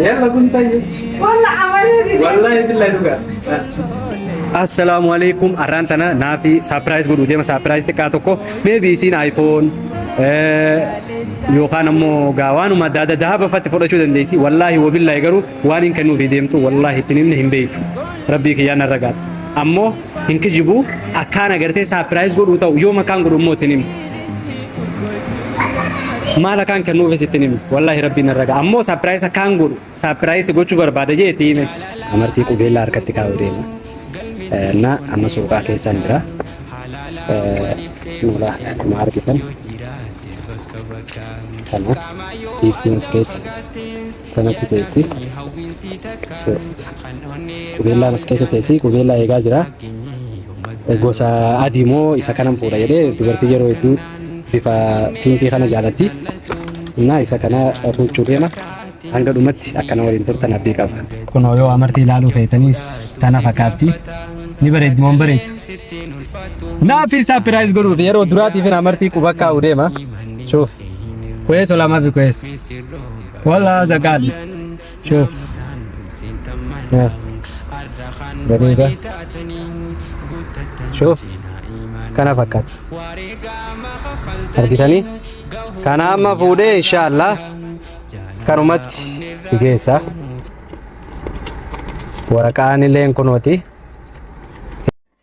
Yalla kun tayyib. Wallah amanuu dide. Wallahi billahi dhugaa. Assalaamu alaikum. Arraan tana naafi surprise godhuu deema. Surprise xiqqaa tokko, maybe isiin iPhone yookaan ammoo gaa waanuma adda addaa dahaba fatti fudhachuu dandeessi. Wallaahi wabillahi, garuu waan hin kennuufi deemtu wallaahi ittiin himne hin beektu. Rabbii kiyyaan narra gaadha. Ammoo hin kijibu, akkaan agartee surprise godhuu ta'u yoo makaan godhu immoo ittiin himne. Maal akkaan kennuufis ittiin himne. Wallaahi rabbiin narra gaadha. Ammoo surprise akkaan godhu, surprise gochuu barbaada jee itti hime. Amartii qubeellaa harkatti kaa'uu deema. Na amma suuqaa keessaan jira. Nula akkuma argitan kana giiftiin as keessa kanatti teessi. Qubeellaan as keessa teessi. Qubeellaa eegaa jira. Gosa adii moo isa kanan fuudha jedhee, dubartii yeroo hedduu bifa pinkii kana jaalatti. Na isa kana fuuchuu deema. Hanga dhumatti akkana waliin turtan abdii qaba. Kunoo yoo amartii ilaaluu feetanis tana fakkaatti. Ni bareeddi moo hin bareeddu? Naafi surprise godhuuf yeroo duraatiif amartii quba kaa'u deema. شوف كويس ولا ما في كويس؟ والله هذا قال شوف يا. دقيقة، شوف kana fakkaatti. Argitanii? Kana amma fuudhee inshaallah kanumatti geessa. Waraqaan illeen kunooti.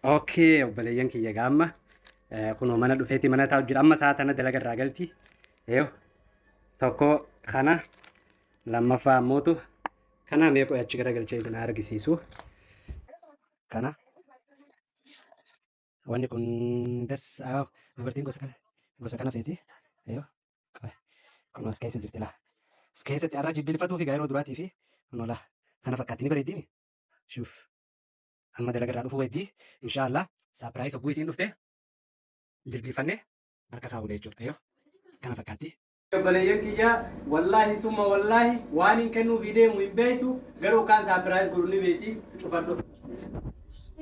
Okay, obboleeyyan kiyya, gaamma kunoo mana dhufeeti, mana taa'u jira. Amma sa'a tana dalaga irraa galti. Eeyo, tokko kana, lammaffaa ammootu kana. Mee qo'achi garagalchee isin argisiisu. Kana wanni kun das dubartiin gosa kana feeti. Eeyo, kun as keessa jirti laa. As keessatti har'a jilbilfatuu fi yeroo duraatii fi kunoo laa kana fakkaatti, ni bareeddimi. شوف, amma dalaga irraa dhufuu weddii, inshaallah surprise hogguu isiin dhufte jilbiifannee harka kaa'uudha jechuudha. Eeyo, kana fakkaatti. Obboleeyyan kiyya, wallaahi summa wallaahi waan hin kennuuf deemu hin beektu, garuu kaan surprise godhu ni beekti. Cufadhu.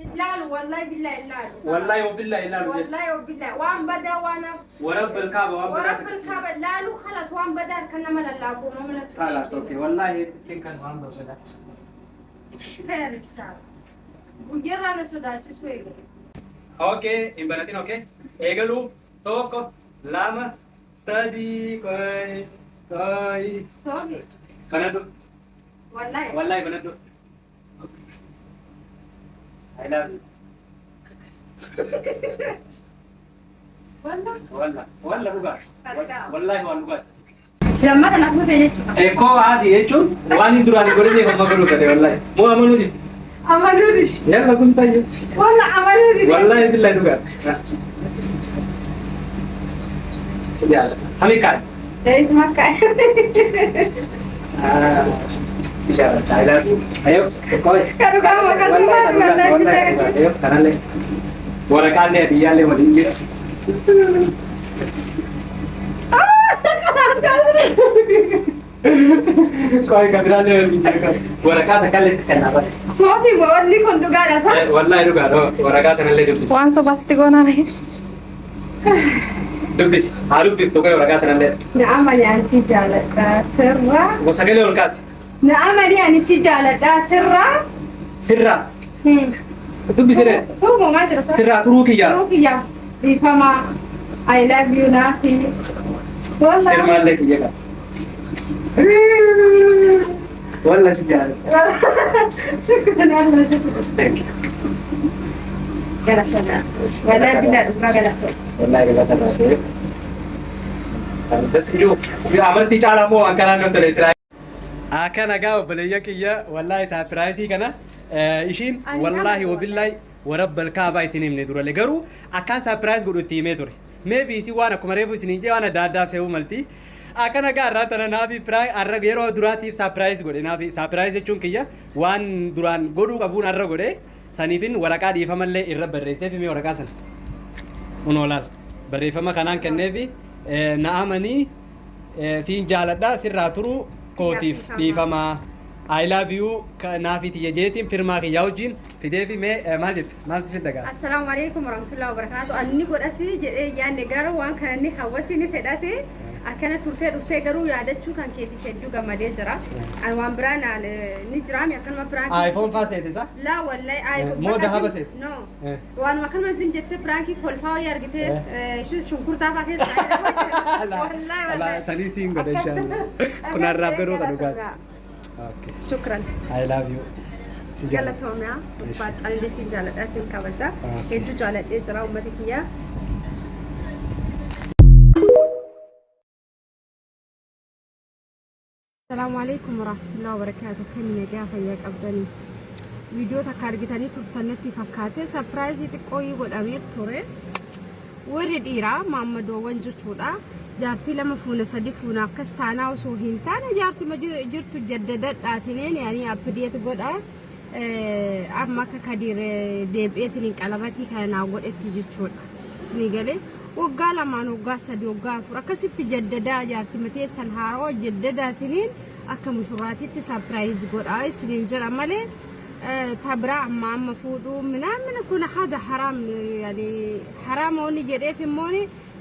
Ilaalu, wallahi billahi ilaalu. Wallaahi wabillahi ilaalu jedhe. Wallahi wabillahi waan badaa waan ورب الكعبة waan badaa. ورب الكعبة laalu خلاص, waan badaa harka nama lallaabu nama natti. خلاص, okay, wallaahi sittiin kan waan badaa. Guyyaarraa na sodaachisu eegale. Okay, hin banatin, okay. Eegaluu, tokko, lama, sadii, qoy, qoy. Soofi. Banadhu. Wallahi. Wallaahi banadhu. I love you. Wallahi. Wallah, wallah dhugaa. Wallaahi waan dhugaati. Lammata na fuute jechuudha. Ekoo haati jechuun waan inni duraan godhee amma godhuu gate wallaahi. Moo amanuu didi. Amanuu didi. Yalla kun tayyee. Wallah amanuu didi. Wallaahi billahi dhugaa. Si jaalladha. Hami kaay. Reis makka. Si jaalladha. I love you. Ayo, qoy. Kan dhugaa maqaa Wallaahi sumaati kan dhugaa, wallahi wallaahi kan dhugaa. Ayo, kanallee. Waraqaallee hadiyyaallee waliin jira. Qoy, kan biraallee waliin jira. Waraqaa takkallee si kennaa bare. Soofi, wanni kun dhugaadha sa? Wallaahi dhugaadha. Waraqaa sanallee dubbisi. Waan sobaasti goonaa. Dubbisi. Haa dubbiftu, qoy, waraqaa sanallee. Na amani, ani si jaaladha sirraa. Sagalee ol kaasi. Na amani, ani si jaaladha sirraa. Sirraa. Dubbisi ree. Turuma maal jira? Sirraa turuu kiyyaa. Turuu kiyyaa. Dhiifama. I love you naafi. Wallah. Firmaallee kiyya qaba. Wallah si jaalladha. Shukran Allah. Thank you. Galatoomna. Wallahi bilaa dhugaa galatoomna. Wallahi galata irraa. Das iyyuu amartii caalaa moo akkanaan nu tole silaa. Akka nagaa obboleeyyan kiyya, wallahi surprise kana ishiin Ani wallaahi nama wabillahi ورب الكعبة ittiin himne durale, garuu akkaan surprise godhu itti himee ture. Maybe isin waan akkuma reefu isiniin jee waan adda addaaf se'uu malti. Akka nagaa irraa tana naafi piraay arra yeroo duraatiif surprise godhe. Naafi surprise jechuun kiyya waan duraan godhuu qabuun arra godhe. Saniifin waraqaa dhiifamallee irra barreessee fi mee waraqaa sana. Kunoo laal, barreeffama kanaan kenneefi, na amanii, siin jaaladha, sirraa turuu kootiif dhiifamaa, I love you naafi tiyya jeetiin firmaa kiyyaa wajjin fideefi. Mee maal jette? Maaltu si dhagaa? Assalaamu alaikum warahmatullahi wabarakatuh. Anni godhasi jedhee yaadne, garuu waan kana ni hawwasi ni fedhasi. Akkana turtee dhuftee garuu yaadachuu kan keetiif hedduu gammadee jira. Ani waan biraa naan ni jiraami akkanuma prank. iPhone faa seete isa? Laa wallahi iPhone. Moo dahaba seete? No. Waanuma akkanuma zim jettee prank kolfaa wayii argitee shunkurtaa faa keessa. Wallahi wallahi. Sanii siin godha inshallah. Kun har'aaf garuu kan dhugaati. Okay. Shukran. I love you. Si jaalladha. Galatoomiyaa. Ulfaadhaan siin jaaladha siin kabaja. Hedduu jaaladhee jira uummata kiyyaa. Asalaamu alaikum warahmatullahi wabarakatuh. Kan nagaa fayyaa qabdanii. Viidiyoo takka argitanii turtan natti fakkaate, surprise xiqqoo godhamee ture. Warri dhiiraa maammadoowwan jechuudha. Jaartii lama fuuna, sadi fuuna, akkas taanaa osoo hin taane jaartii jirtu jaddadadhaatineen yaanii update godha. Amma akka Kadiir deebi'eetiin qalabatii kana naa godhetti jechuudha. Isinii galee waggaa 2n, waggaa 3, waggaa 4 akkasitti jaddadaa jaartii mateessan haarawaa jaddadaatiniin akka mushurraatitti surprise godha isiniin jedha malee tabira amma amma fuudhuu minaamina kun hada haraam, yani haraama wanni jedheef immoo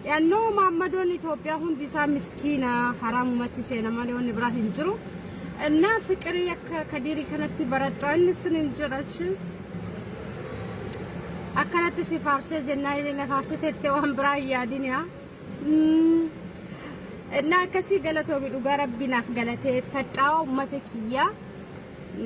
yaannoo maammadoon Itoophiyaa hundi isaa miskiina, haraamumatti seena malee wanni biraa hin jiru. Innaa fiqirii akka Kadiirii kanatti baradhaa inni isiniin jedha ishee. Akkanatti si faarsee jennaan illee na faarsee tettee waan biraa hin yaadin yaa. Innaa akkasii galatoomi, dhugaa rabbi naaf galateeffadhaa uummata kiyyaa.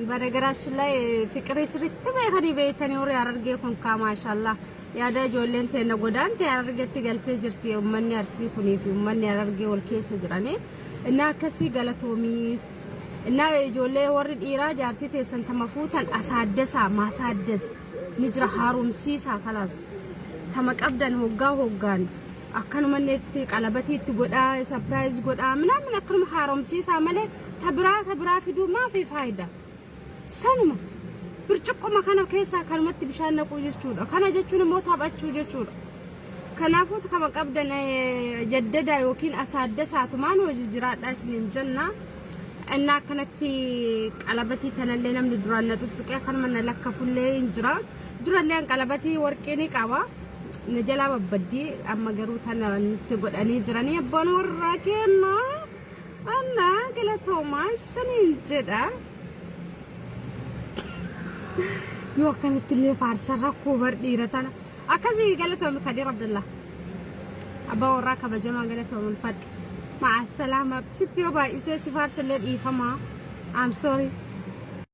በነገራችን ላይ ፍቅሬ ስሪtti beekanii beektanii horii Harargee kun kaa maashaallah yaada ijoolleen teenya godaante Harargeetti galtee jirti. Uummanni Arsii kunii fi uummanni Harargee wal keessa jiranii. Innaa akkasii galatoomii. Innaa ijoollee warri dhiiraa jaartii teessan tama fuutan asaaddasaa maasaaddas ni jira, haaromsiisaa kalaas tama qabdan hoggaa hoggaan akkanuma itti qalabatii itti godhaa, surprise godhaa minaamin, akkanuma haaromsiisaa malee tabiraa tabiraa fiduu maafi faayida? Sanuma birciqqoma kana keessaa kanumatti bishaan naquu jechuudha. Kana jechuun immoo taphachuu jechuudha. Kanaafuu kama qabdan jaddada yookiin asaaddasaatumaan hojii jiraadhaa isiniin jenna. Innaa akkanatti qalabatii tanallee namni duraan na tuttuqee akkanuma na lakkafullee hin jira. Durallee an qalabatii warqii ni qaba. Na jalaa babbaddii, amma garuu tana nutti godhanii jiranii abbaan warraa kennaa. Annaa galatoomaa isiniin jedha. Yoo akkanatti illee faarsan rakkoo bar dhiira tana. Akkasii galatoomi Kadir Abdullah. Abbaa warraa kabajamaa, galatoomi, ulfadhu. Ma'a salaama, sitti yoo baay'isee si faarsallee dhiifamaa. I'm sorry.